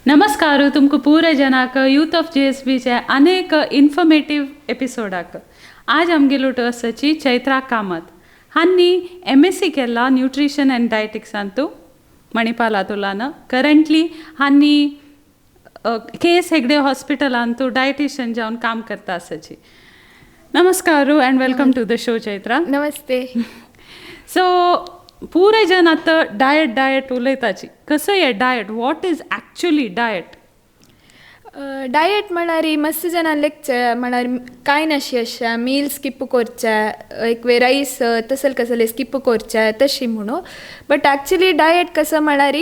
नमस्कार तुमकां पुराय जनाक यूथ ऑफ जेएसबीचे अनेक इन्फॉर्मेटीव एपिसोडाक. आज आमगेलो आसाची चैत्रा कामत हांणी एमएससी केला न्यूट्रिशन अँड डायटिक्सांतू मणिपाला तुलान. करंटली हांणी के एस हेगडे हॉस्पिटलांतू डायटिशियन जावन काम करता आसाची. नमस्कार and welcome to the show, Chaitra. नमस्ते. सो पुराय जन आतां डायट डायट उलयताची. कसो हे diet? What is actually diet? Diet म्हळ्यार मस्त जणां लेखचे म्हळ्यार कांय नाशी अशें मील स्किप करचे, एक वे रायस तसले कसले स्किप करचे तशी म्हणून. बट एक्चुली डायट कसं म्हळ्यार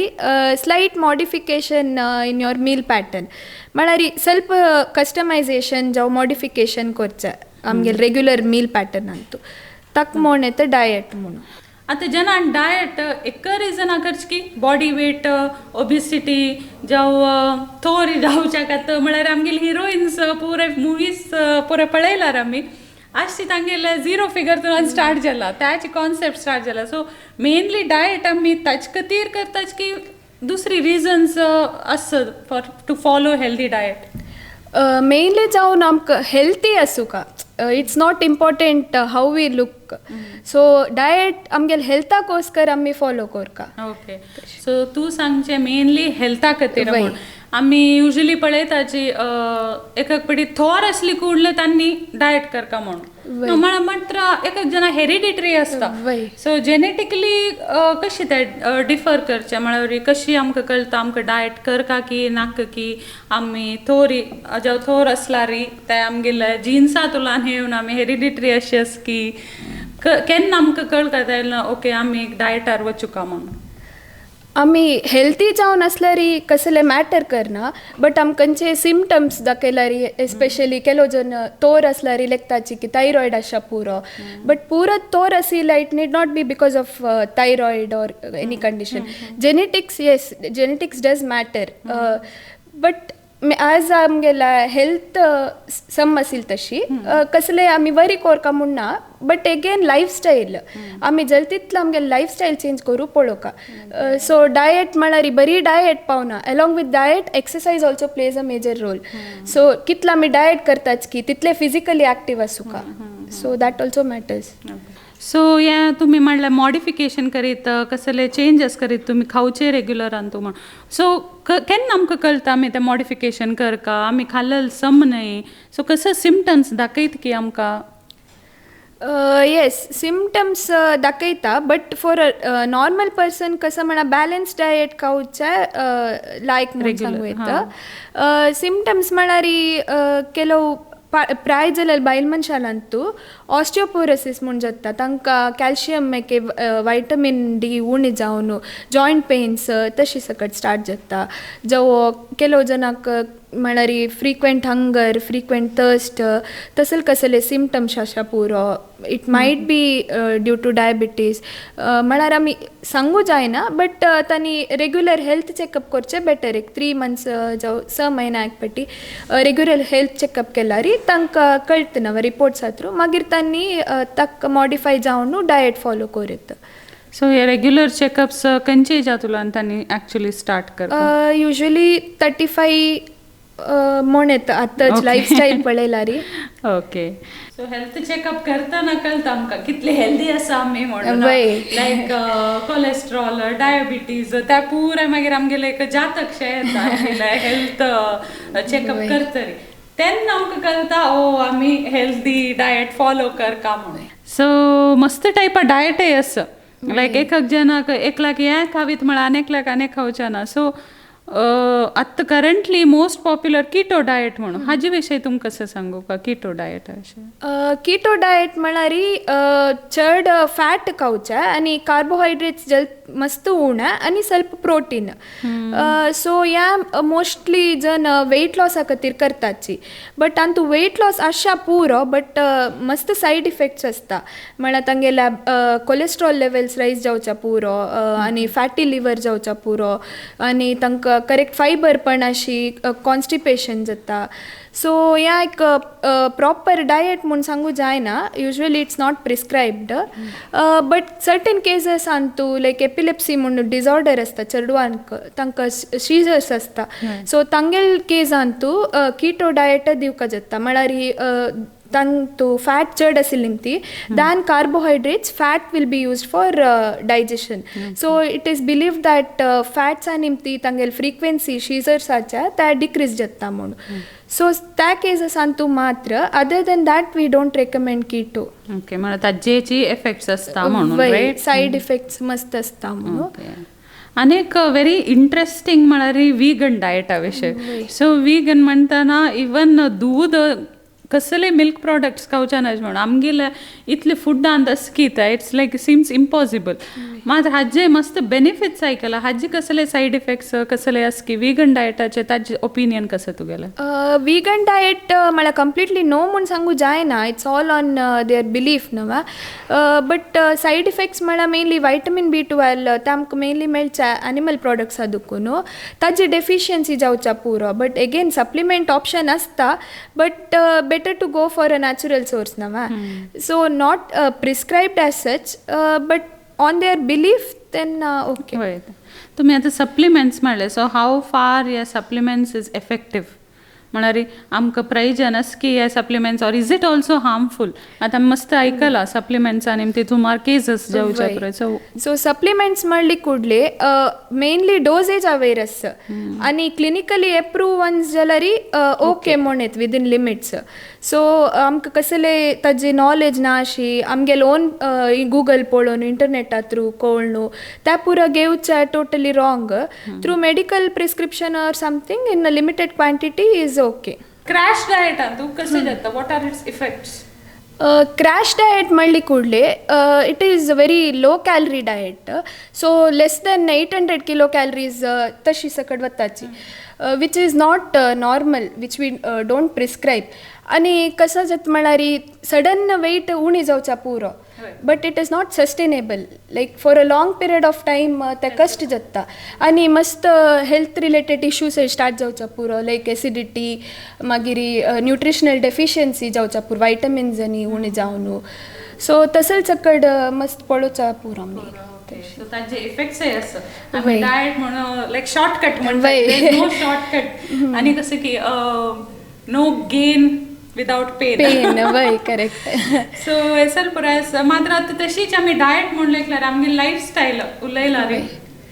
slight modification in your meal pattern, म्हळ्यार ಸ್ವಲ್ಪ कस्टमायझेशन जावं मॉडिफिकेशन करचें आमगेले रेग्युलर मील पॅटर्नांतू, ताका म्हण येता डायट म्हणून. आतां जनान डायट एक रिजना करची की बॉडी वेट, ओबिसिटी जावं थोर जावच्या खातीर. म्हळ्यार आमगेली हिरोइन्स पुराय मुवीज पुराय पळयलार आमी, आज ती तांगेले झिरो फिगर तुन स्टार्ट जाला, त्याची कॉन्सेप्ट स्टार्ट जाला. सो मेनली डायट आमी ताचे खातीर करताच की दुसरी रिजन्स आसत for to follow healthy diet? Mainly जावन आमकां healthy आसूका. It's not important how we look. So diet आमगेले हेल्थाकोस्कर आमी फॉलो करका. ओके, सो तूं सांगचें मेनली हेल्था खातीर म्हूण. आमी युजली पळयताची एक एक पटी थोर असली कुडले तांणी डायट करका म्हणून, मात्र एक एक जाणां हेरिडिटरी आसता. सो जेनेटिकली कशी ते डिफर करचे? म्हळ्यार कशी आमकां कळटा आमकां डायट करका की नाका, की आमी थोरी जावं थोर आसल्यार ते आमगेले जिन्सा तुलान येवन आमी हेरिडिटरी अशें आसा की केन्ना आमकां कळटा तेन्ना ओके आमी डायटार वचुका म्हणून? आमी हेल्थी जावन आसल्यार कसले मॅटर करना, बट आमकां खंयचे सिमटम्स दाखयल्यार, एस्पेशली ಕೆಲವು जन तोर आसल्यार लेखताची की थायरॉयड आसा पुरो. बट पुरो तोर आशिल्ल्यार it need not be because of thyroid or any condition. Genetics, yes, genetics does matter, but as आमगेला हेल्थ सम आशिल्ली तशी कसले आमी वरी कोरका म्हूण ना. बट एगेन लायफ स्टायल, आमी जल तितलो आमगेले लायफ स्टायल चेंज करूं पळोवका. सो डायट म्हळ्यार बरी डायट पावना, along with diet, exercise also plays a major role. So कितलो आमी डायट करताच की तितले फिजिकली एक्टीव आसूका. So that also matters. So हें तुमी म्हणल्यार मॉडिफिकेशन करीत, कसले चेंजीस करीत तुमी खावचे रेग्युलरान तूं म्हण. सो केन्ना आमकां कळटा आमी तें मॉडिफिकेशन करका, आमी खाल्लें सम न्हय? सो कसो सिमटम्स दाखयत की आमकां? येस, सिमटम्स दाखयता, but for a normal person कसं म्हणा बॅलन्स डायट खावचे लायक म्हूण सांगू येता. सिमटम्स म्हळ्यार ಕೆಲವು ಪ್ರಾಯ जाल्यार बायल मनशालांतू ऑस्टियोपोरोसीस म्हूण जाता. तांकां कॅल्शियम एके वायटमीन डी उणें जावन जॉयंट पेन्स तशी सकट स्टार्ट जाता. जावं ಕೆಲವು जनाक म्हळ्यार फ्रिक्वेंट हंगर, फ्रिक्वेंट थर्स्ट, तसले कसले सिमटम्स आसा पुरो. It might be due to diabetes म्हळ्यार आमी सांगू जायना, बट तांणी रेग्युलर हेल्थ चॅकअप करचें बेटर. एक 3 मंथ्स जावं 6 म्हयन्या एक पाटी रेग्युलर हेल्थ चॅकअप केल्यार तांकां कळटा ना रिपोर्ट्सा थ्रू, मागीर तांणी ताका मॉडिफाय जावन डायट फॉलो करूं येता. सो हे रेग्युलर चॅकअप्स खंयचे एजा तुलान तांणी एक्चुअली स्टार्ट करता? युजली 35 म्हण येता आतांच लायफ स्टायल पळयल्यार. ओके, सो हेल्थ चेकअप करतना कळटा आमकां कितले हेल्दी आसा आमी म्हणून. लायक कोलेस्ट्रॉल, डायबिटीज, त्या पुराय मागीर आमगेले एक जातक शें येता. हेल्थ चेकअप करतरी तेन्ना आमकां कळटा, ओ आमी हेल्दी डायट फॉलो करका म्हणून. सो मस्त टायपा डायटय आसा. लायक एक एक जणाक एकल्याक हें खावीत म्हळ्यार आनी एकल्याक आनी खावचें ना. सो आतां currently most popular keto diet म्हणून, हाजे विशयी तुमकां कसं सांगू का, किटो डायट अशें? किटो डायट म्हळ्यार चड फॅट खावचें आनी कार्बोहायड्रेट्स जल मस्त उणें आनी ಸ್ವಲ್ಪ प्रोटीन. सो ह्या मोस्टली जन वेट लॉसा खातीर करताची. बट तांतू वेट लॉस आसा पुरो, बट मस्त सायड इफेक्ट्स आसता. म्हळ्यार तांगेल्या कोलेस्ट्रॉल लेवल्स रायज जावच्या पुरो आनी फॅटी लिवर जावच्या पुरो आनी तांकां करेक्ट फायबर पण अशी कॉन्स्टिपेशन जाता. सो ह्या एक प्रॉपर डायट म्हूण सांगू जायना, usually it's not prescribed, but certain केसीसान तूं लायक एपिलेप्सी म्हूण डिसऑर्डर आसता चेडवांक, तांकां सीजर्स आसता, सो तांगेल केसान तूं किटो डायट दिवका जाता. म्हळ्यार तांतू फॅट चड आशिल्ली ती than carbohydrates, fat will be used for digestion. So it is believe that फॅट्सा निमती तांगेल फ्रिक्वेन्सी सीजर्साच्या त्या डिक्रीज जाता म्हणून. सो त्या केसीसान तूं मात्र, other than that we don't recommend keto. Okay, म्हळ्यार ताजेची इफेक्ट्स आसता म्हणून, रायट? सायड इफेक्ट्स मस्त आसता म्हणून. आनी एक व्हेरी इंट्रस्टींग म्हळ्यार वीगन डायटा विशय. सो वीगन म्हणटना इवन दूद कसले मिल्क प्रोडक्ट्स खावचे न्हय म्हणून आमगेले इतले फुडांत अस्कीत, it's like seems impossible. मात हाजे मस्त बेनिफिट्स आयकला, हाजे कसले सायड इफेक्ट्स कसले अस्की वीगन डायटाचे, ताजे ओपिनियन कसं तुगेलें? वीगन डायट म्हळ्यार कंप्लिटली नो म्हूण सांगू जायना, it's all on their belief न्हू. बट सायड इफेक्ट्स म्हळ्यार मेनली वायटमीन B12 ते आमकां मेनली मेळच्या एनिमल प्रोडक्ट्सा दुखून, ताजी डेफिशियन्सी जावच्या पुरो. बट एगेन सप्लिमेंट ऑप्शन आसता, but better to go for a natural source न्हू. So not prescribed as such, but on their belief then okay. वय, तुमी आतां सप्लिमेंट्स म्हणले, सो हाव फार हे सप्लिमेंट्स is effective? म्हळ्यार आमकां प्रयोजन आसा की हे supplements, or is it also harmful? आतां मस्त आयकलां सप्लिमेंट्सान ते सुमार केसीस जावचे पळय. सो सो सप्लिमेंट्स म्हणली कुडले मेनली डोसेज अवेर आसा आनी क्लिनिकली एप्रूव वन्स जाल्यार ओके म्हण येत विदीन लिमिट्स. सो आमकां कसले ताजी नॉलेज ना अशी आमगेले ओन गुगल पळोवन इंटरनेटा थ्रू कळ्ळू त्या पुरो घेवच्या totally wrong. Through medical prescription or something in a limited quantity is okay. Crash डायटान तूं कशें जाता, what are its effects? Crash diet म्हणली कुडले it is very low calorie diet, so less than 800 kilo calories तशी सकट वताची, which is not normal, which we don't prescribe. आनी कसं जाता म्हळ्यार सडन वेट उणी जावच्या पुरो, but it is not sustainable, like for a long period of time ते कश्ट जाता आनी मस्त हेल्थ रिलेटेड इश्यूज स्टार्ट जावच्या पुरो, लायक एसिडिटी, मागीर न्युट्रिशनल डेफिशियन्सी जावच्या पुरो, वायटमिन्स आनी उणी जावन. सो तसलच सकड मस्त पळोवच्या पुरो आमी. सो ताजे इफेक्ट्सय आसा. आमी डायट म्हणून लायक शॉर्टकट म्हणटा, नो शॉर्टकट, आनी कसं की no gain without pain. Pain वय, करेक्ट. सो हेसर पुराय मात्र आतां तशीच आमी डायट म्हणलें एकल्यार आमगे लायफस्टायल उलयला रे.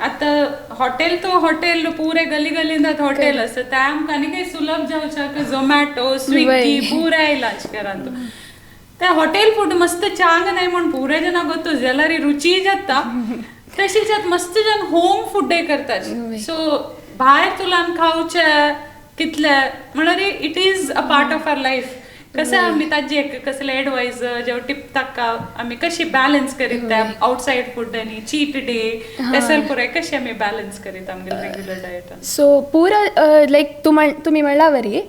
आतां हॉटेल तो हॉटेल पुरे गली गलीन आतां हॉटेल आसा, ते आमकां आनी काही सुलभ जावच्याक झोमॅटो स्विगी पुराय आयला आजकाल. ते हॉटेल फूड मस्त चांग नाही म्हण पुरे जना गोत्तु जाल्यार रुची जाता, तशीच आतां मस्त जन होम फूडय करतात. सो भायर तुलान खावचे कितले म्हळ्यार it is a part of our life. कसं आमी ताजी कसले एडवायज जेव टिप ताका आमी कशी बॅलन्स करीत त्या आउटसायड फूड आनी चीट डे तसर पुराय कशी आमी बॅलन्स करीत आमगे रेग्युलर डायटान? सो पुरा लायक तुमी म्हणला वरी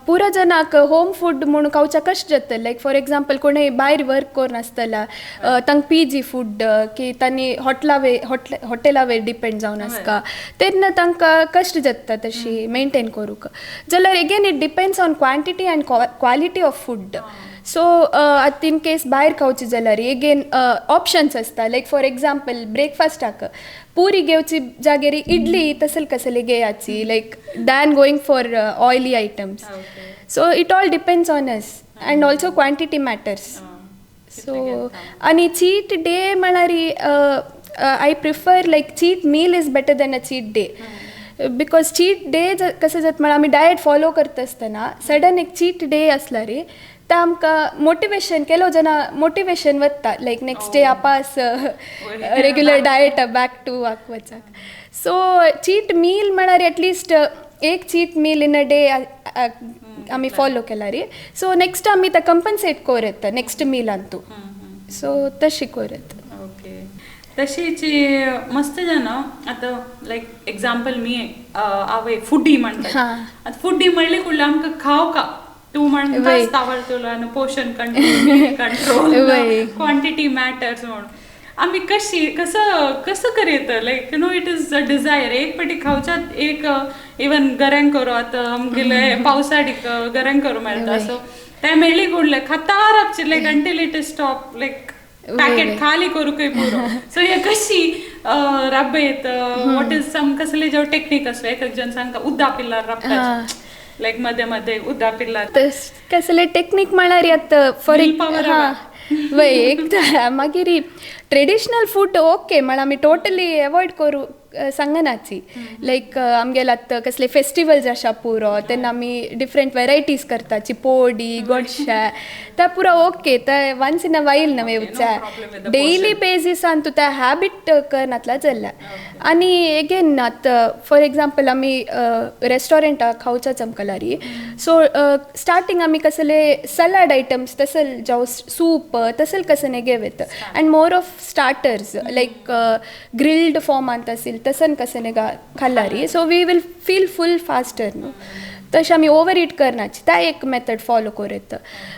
पुरा जनाक होम फूड म्हूण खावच्या कशें जाता. लायक फॉर एग्जाम्पल कोणूय भायर वर्क करून आसतला, तांकां पी जी फूड की तांणी हॉटेलावे हॉटेलावेर डिपेंड जावन आसता, तेन्ना तांकां कश्ट जाता तशी मेनटेन करूंक. जाल्यार again it depends on quantity and quality of food. So आतां इन केस भायर खावची जाल्यार एगेन ऑप्शन्स आसता. लायक फॉर एग्जाम्पल ब्रेकफास्टाक पुरी घेवची जागेर इडली तसल कसली घेयाची, like than going for oily items. So it all depends on us and also quantity matters. So आनी चीट डे म्हळ्यार I prefer like cheat meal is better than a cheat day, because cheat day कसं जाता म्हळ्यार आमी diet follow करता आसतना sudden एक चीट डे आसला रे, ते आमकां मोटिवेशन केलो जना मोटिवेशन वता लायक नेक्स्ट डे आपास रेग्युलर डायट बॅक टू वाक वचाक. सो चीट मील म्हळ्यार एटलिस्ट एक cheat meal in a day आमी फॉलो केला रे, सो नेक्स्ट आमी ते कंपन्सेट कोर येता नेक्स्ट मिलान तूं. सो तशी कोर येता. ओके, तशीच मस्त जाण आतां लायक एग्जाम्पल मी हांव फुडी म्हणटा, आतां फुडी म्हणली कुडल्या आमकां खाव का तूं म्हणटा तावळ तुला पोशन कंट्रोल, कंट्रोल क्वांटिटी मॅटर्स म्हणून. आमी कशी कसं कसं करयत, like it is a desire. एक पटी खावच्यात एक इवन गऱ्यांक करू, आतां आमगेले पावसाडीक गऱ्यांक करू मेळटा, सो ते मेळ्ळी कुडले खाता राबची, like until it is stop, like packet खाली करूकय पुरो. सो हे कशी राबयत, what is some कसले जेव टेक्निक असो? एक एक जण सांगता उद्दा पिल्लार राबता, लायक मध्ये मध्ये उद्दा पिल्लार. कसले टेक्निक म्हळ्यार आतां फॉर power. वय, एक मागीर ट्रेडिशनल फूड ओके म्हळ्यार आमी टोटली एवॉयड करू सांगनाची. लायक आमगेले आतां कसले फेस्टिवल्स आसा पुरो, तेन्ना आमी डिफरंट वेरायटीज करताची, पोडी, गोडशे, ते पुरो ओके, ते वन्स इन अ वायल नव्हे उचा. डेली बेजिसान तूं त्या हॅबिट करनातला चल्ल्या. आनी एगेन आतां फॉर एग्जाम्पल आमी रेस्टॉरंटा खावच्या चमकलारी, सो स्टार्टींग आमी कसले सलाड आयटम्स तसल जावं सूप तसल कसं घेवत and more of starters like grilled फॉर्मांत असेल तसन कसं खाल्लारी, so we will feel full faster न्हू. तशें आमी ओवर it करनाची, त्या एक मेथड फॉलो करत.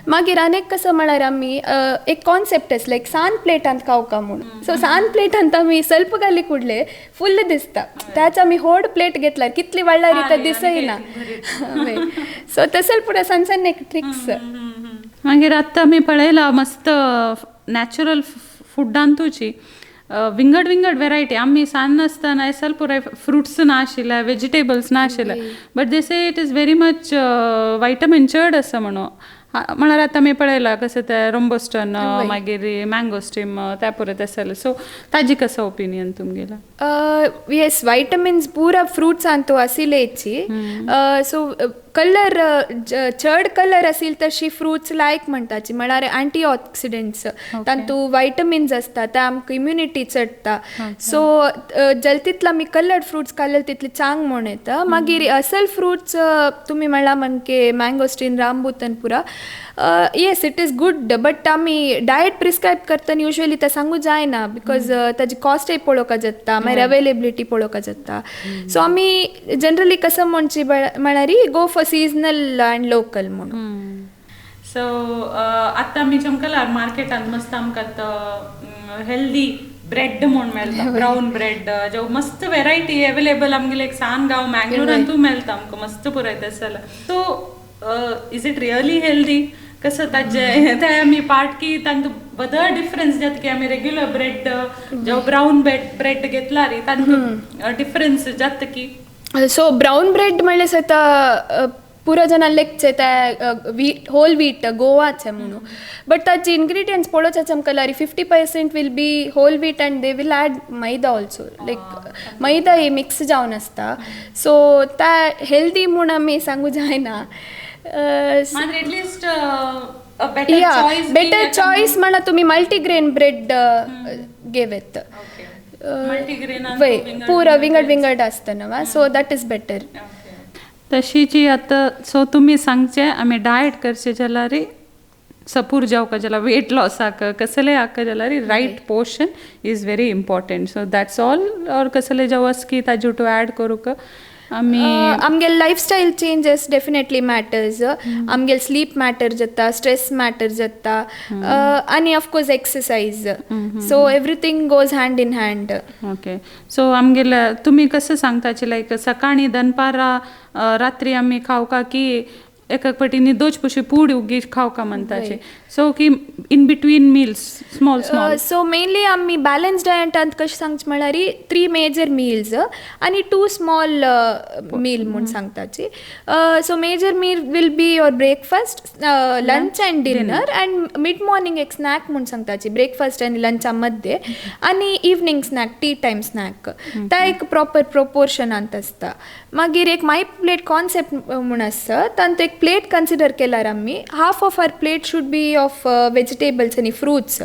मागीर आनी कसं म्हळ्यार आमी एक कॉन्सेप्ट आसले लायक सान प्लेटांत खावका म्हूण. सो सान प्लेटांत आमी स्वल्प घाली कुडले फुल्ल दिसता, त्याच आमी होड प्लेट घेतल्यार कितली वाडल्यार ते दिसना. सो तसल पुरो सान सान एक ट्रिक्स. मागीर आतां आमी पळयला मस्त नॅचरल फुडांतूची विंगड विंगड वेरायटी. आमी सान आसतना असल पुराय फ्रुट्स ना आशिल्ले, वेजिटेबल्स ना आशिल्ले, but they say it is very much vitamin चड आसा म्हणून. म्हळ्यार आतां आमी पळयला कसं ते रोंबोस्टन, मागीर मँगोस्टीम, त्या पुरो तसले. सो ताजी कसं ओपिनियन तुमगेला? येस, वायटमिन्स पुरा फ्रुट्सांतू आशिल्लेची. सो कलर, चड कलर असेल तशी फ्रुट्स लायक म्हणटाची, म्हळ्यार अँटी ऑक्सिडंट्स, तातूंत वायटमिन्स आसता, ते आमकां इम्युनिटी चडटा. सो जल तितलो आमी कलर्ड फ्रुट्स खाल्ले तितले चांग म्हूण येता. मागीर असल फ्रुट्स तुमी म्हणला म्हणके मँगोस्टीन, रामबूतन पुरा, yes it is good, but आमी डायट प्रिस्क्रायब करतना युजली ते सांगू जायना because ताजी कॉस्टय पळोवंक जाता, मागीर अवेलेबिलिटी पळोवंक जाता. सो आमी जनरली कसं म्हणची म्हळ्यार go for seasonal and local म्हणून. सो आतां आमी चमकलार मार्केटान मस्त आमकां हेल्दी ब्रेड म्हूण मेळटा, ब्रावन ब्रेड, जो मस्त वेरायटी अवेलेबल आमगेले एक सान गांव मँगलोरांतूय मेळटा आमकां मस्त पुराय तसले. So is it really healthy कसं ताजे ते आमी पार्ट की तांकां बदल डिफरन्स जाता की आमी रेग्युलर ब्रेड जो ब्रावन ब्रेड घेतला रे तांकां डिफरन्स जाता की? सो ब्रावन ब्रेड म्हणल्यार आतां पुरो जाणां लेगचे ते वीट, होल वीट गोवाचे म्हणून, बट ताचे इन्ग्रिडियंट्स पळोवचे आमकां जाल्यार 50% will be whole wheat and they will add maida also, like maida he mix जावन आसता. सो त्या हेल्दी म्हूण आमी सांगू जायना. बेटर चॉयस म्हणल्यार तुमी मल्टीग्रेन ब्रेड घेवेत, पुरो विंगड विंगड आसता न्हू, सो that is better. तशीची आतां सो तुमी सांगचे आमी डायट करचे जाल्यार सपूर जावका जाल्यार वेट लॉसाक कसले हाका जाल्यार right portion is very important. So that's all. और कसले जावं की ताजे टू ऍड करूंक आमी? आमगेले लायफस्टायल चेंजीस डेफिनेटली मॅटर्स. आमगेले स्लीप मॅटर जाता, स्ट्रेस मॅटर जाता, आनी of course exercise. So everything goes hand in hand. Okay, so आमगेले तुमी कसं सांगताचे लायक सकाळी, दनपारा, रात्री आमी खावका की एक एक पटी न्हिदोच पशी पूड उगी खावका म्हणटाचे, सो की in between meals small small? So mainly आमी बॅलन्स डायटांत कशें सांगचें म्हळ्यार 3 मेजर मिल्स आनी 2 स्मॉल मील म्हूण सांगताची. So major meal will be your breakfast, lunch and dinner, and mid morning एक स्नॅक म्हूण सांगताची ब्रेकफास्ट आनी लंचा मध्ये, आनी evening snack, tea time snack, ता एक प्रॉपर प्रोपोर्शनांत आसता. मागीर एक माय प्लेट कॉन्सेप्ट म्हूण आसता, तातूंत एक प्लेट कन्सिडर केल्यार आमी half of our plate should be of vegetables आनी फ्रुट्स,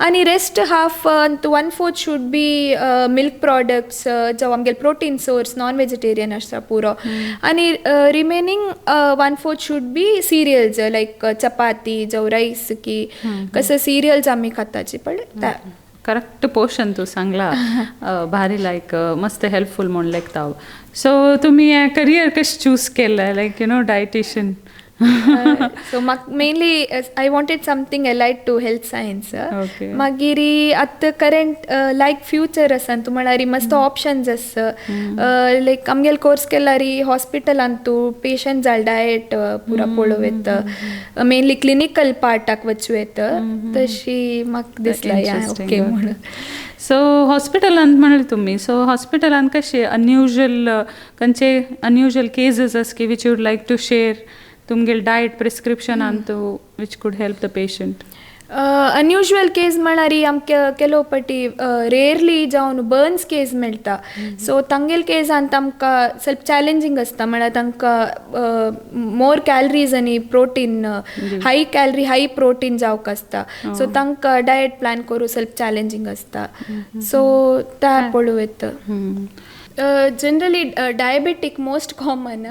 आनी rest half 1/4 should be milk products जावं आमगेले प्रोटीन सोर्स नॉन वेजिटेरियन आसता पुरो, आनी remaining 1/4 should be cereals like chapati जावं रायस की कसं सिरियल्स आमी खाताची पण. करेक्ट पोर्शन तूं सांगला, भारी लायक मस्त हेल्पफूल म्हूण लेखता. सो तुमी हें करियर कशें चूज केलें, लायक you know dietitian? सो म्हाका mainly I wanted something allied to health science. मागीर आतां करंट लायक फ्युचर आसा तूं म्हळ्यार मस्त ऑप्शन्स आसा. लायक आमगेले कोर्स केल्यार हॉस्पिटलान तूं पेशंट जाल डायट पुरा पळोवं येता, मेनली क्लिनिकल पार्टाक वचूं येता, तशी म्हाका दिसला ओके म्हणून. सो हॉस्पिटलांत म्हणले तुमी, सो हॉस्पिटलांत कशे अनयुजल खंयचे अनयुजल केसीस आसा की which you would like to share तुमगेले डायट प्रिस्क्रिप्शनान तूं which could help the patient? Unusual case म्हळ्यार आमकां केलो पाटी रेरली जावन बर्न्स केस मेळटा. सो तांगेले केसान आमकां स्वल्प चॅलेंजींग आसता, म्हळ्यार तांकां मोर कॅलरीज आनी protein, high calorie high protein जावंक आसता. सो तांकां डायट प्लॅन करूं स्वल्प चॅलेंजींग आसता. सो त्या पळोवं येता. Generally diabetic most common,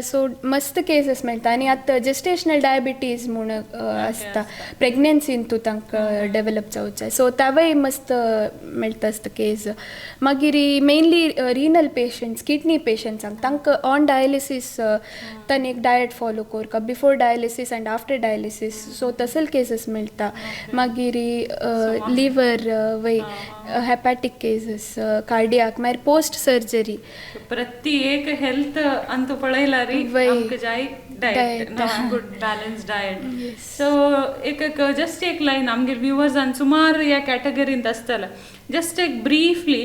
so मस्त केसीस मेळटा. आनी आतां जेस्टेशनल डायबिटीज म्हूण आसता, प्रेग्नन्सीन तूं तांकां डेवलप जावचें, सो तेवूय मस्त मेळटा आसता केस. मागीर मेनली रिनल पेशंट्स, किडनी पेशंट्सांक तांकां ऑन डायलिसीस तांणी एक डायट फॉलो करता before dialysis and after dialysis, so तसले केसीस मेळटा. मागीर लिवर वय, हेपॅटीक केसीस, कार्डियाक, मागीर पोस्ट सर्जरी. प्रति एक हेल्थ अंतू पळयल्यार आमकां जाय diet, good balance diet. So एक जस्ट एक लायन आमगे व्युवर्सान सुमार ह्या कॅटेगरींत आसतले, जस्ट एक ब्रीफली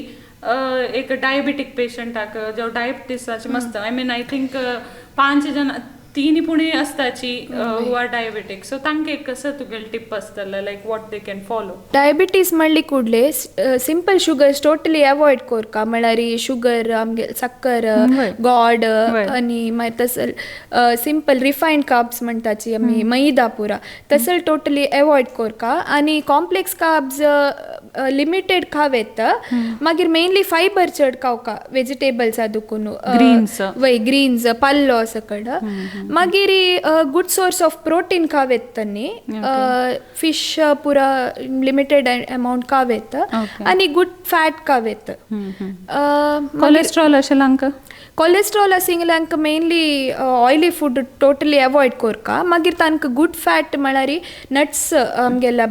एक डायबेटीक पेशंटाक जो डायबिटीसाचे मस्त, I mean I think 5 जण 3 पुणे असताची who are diabetic, सो तांकां एक कसं तुगेले टिप आसतले like what they can follow? Diabetes म्हणली कुडले सिंपल शुगर्स टोटली अवॉयड करका, म्हळ्यार शुगर आमगे साकर गॉड आनी मागीर तसल सिंपल रिफायन्ड कार्ब्स म्हणटाची आमी मैदा पुरा तसल टोटली अवॉयड करका. आनी कॉम्प्लेक्स कार्ब्स लिमिटेड खावेत. मागीर मेनली फायबर चड खावका, वेजिटेबल्स दुकून वय ग्रीन्स पाल्लो सकड. मागीर गुड सोर्स ऑफ प्रोटीन खावेत तांणी, फिश पुरा लिमिटेड अमाउंट खावेत आनी गुड फॅट खावेत. कोलेस्ट्रॉल अशें आमकां कोलेस्ट्रॉल आशिल्ल्यांक mainly oily food totally avoid करका. मागीर तांकां गुड फॅट म्हळ्यार नट्स आमगेले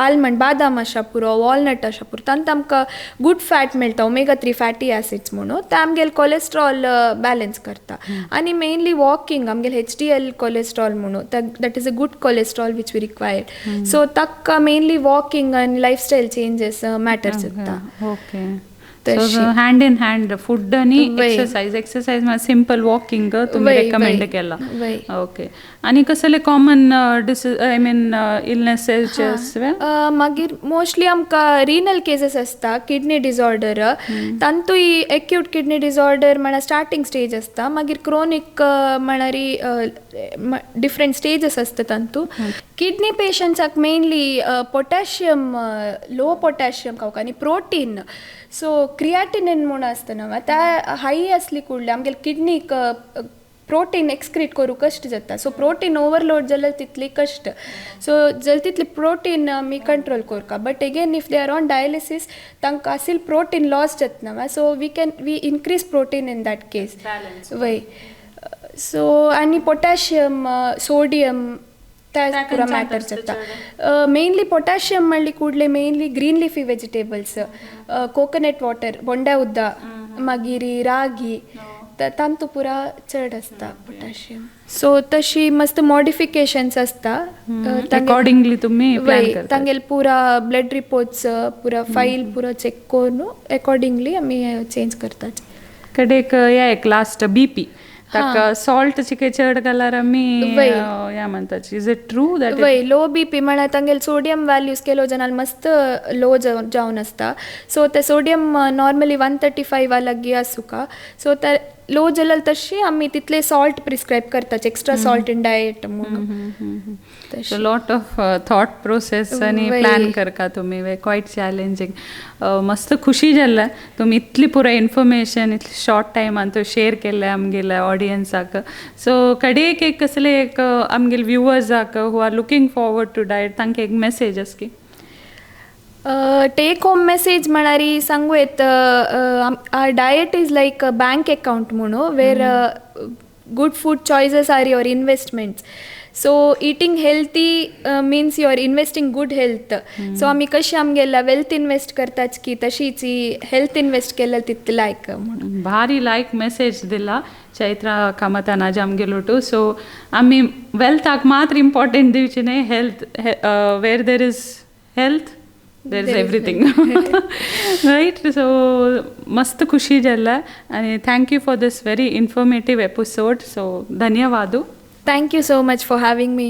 आल्मंड बादाम आशा पुरो, वॉलनट आशा पुरो, तांकां आमकां गुड फॅट मेळटा, ओमेगा 3 फॅटी एसिड्स म्हणून, ते आमगेले कोलेस्ट्रॉल बॅलन्स करता. आनी मेनली वॉकिंग आमगेले HDL cholesterol म्हणून, that is a good cholesterol which we required. So ताका मेनली वॉकिंग आनी लायफस्टायल चेंजीस मॅटर जाता. Okay, so hand in hand food आणि एक्सरसाइज, एक्सरसाइज म्हणजे सिंपल वॉकिंग तुम्ही रेकमेंड केला. ओके, आणि कसले कॉमन I mean illnesses? मागीर मोस्टली आमकां रिनल केसीस आसता, किडनी डिसऑर्डर, तांतूय एक्यूट किडनी डिसऑर्डर म्हळ्यार स्टार्टींग स्टेज आसता, मागीर क्रोनीक म्हळ्यार डिफरंट स्टेजीस आसता तांतू. किडनी पेशंट्साक मेनली पोटॅशियम, लो पोटॅशियम खावका आनी प्रोटीन. सो क्रियाटिनिन म्हूण आसता न्हू, त्या हाय आसली कुडली आमगेले किडनीक प्रोटीन एक्सक्रीट करूं कश्ट जाता. सो प्रोटीन ओवरलोड जाल्यार तितली कश्ट, सो जाल्यार तितली प्रोटीन आमी कंट्रोल करता. But again if they are on dialysis तांकां आसील प्रोटीन लॉस जाता न्हू, so we can we increase protein in that case वय. सो आनी पोटॅशियम, सोडियम त्या पुरा मॅटर जाता. मेनली पोटॅशियम म्हणली कुडले mainly green leafy vegetables, coconut water, बोंड्या उद्दा, मागीर रागी, तांतू पुरा चड आसता पोटॅशियम. सो तशी मस्त मॉडिफिकेशन्स आसता अकॉर्डिंगली तुमी तांगेले पुरा ब्लड रिपोर्ट्स पुरा फायल पुरा चेक करून अकॉर्डिंगली आमी चेंज करतात. कडेक या एक लास्ट बीपी ताका सॉल्ट चिके चड घाल्यार आमी या म्हणटाची, is it true that? वय, लो बीपी म्हळ्यार तांगेले सोडियम व्हॅल्यूज केलो जनाल मस्त लो जावन आसता. सो ते सोडियम नॉर्मली 135 लागीं आसूका, सो ते लो जाल्यार तशी आमी तितले सॉल्ट प्रिस्क्रायब करतात, एक्स्ट्रा सॉल्ट इन डायट म्हणून. लॉट ऑफ थॉट प्रोसेस आनी प्लॅन करता तुमी, क्वायट चॅलेंजींग. मस्त खुशी जाल्लें तुमी इतली पुराय इन्फॉर्मेशन इतली शॉर्ट टायमान तूं शेअर केलें आमगेल्या ऑडियन्साक. सो कडेक एक कसले एक आमगेले व्युवर्साक who are looking forward to diet तांकां एक मॅसेज आस की टेक होम मेसेज म्हळ्यार सांगू येत, diet is like bank account म्हणून, वेर Good food choices are your investments. So eating healthy means you are investing good health. So आमी कशी आमगेला वेल्थ इन्वेस्ट करताच की तशीच ही हेल्थ इन्वेस्ट केल्यार तितलें लायक म्हणून. भारी लायक मेसेज दिला चैत्रा कामतान आज आमगेलोटू. सो आमी वेल्थाक मात्र इम्पॉर्टंट दिवची न्हय, health. Where there is health, there is everything, right? So मस्त खुशी जाल्ला आनी thank you for this very informative episode. So धन्यवादू. Thank you so much for having me.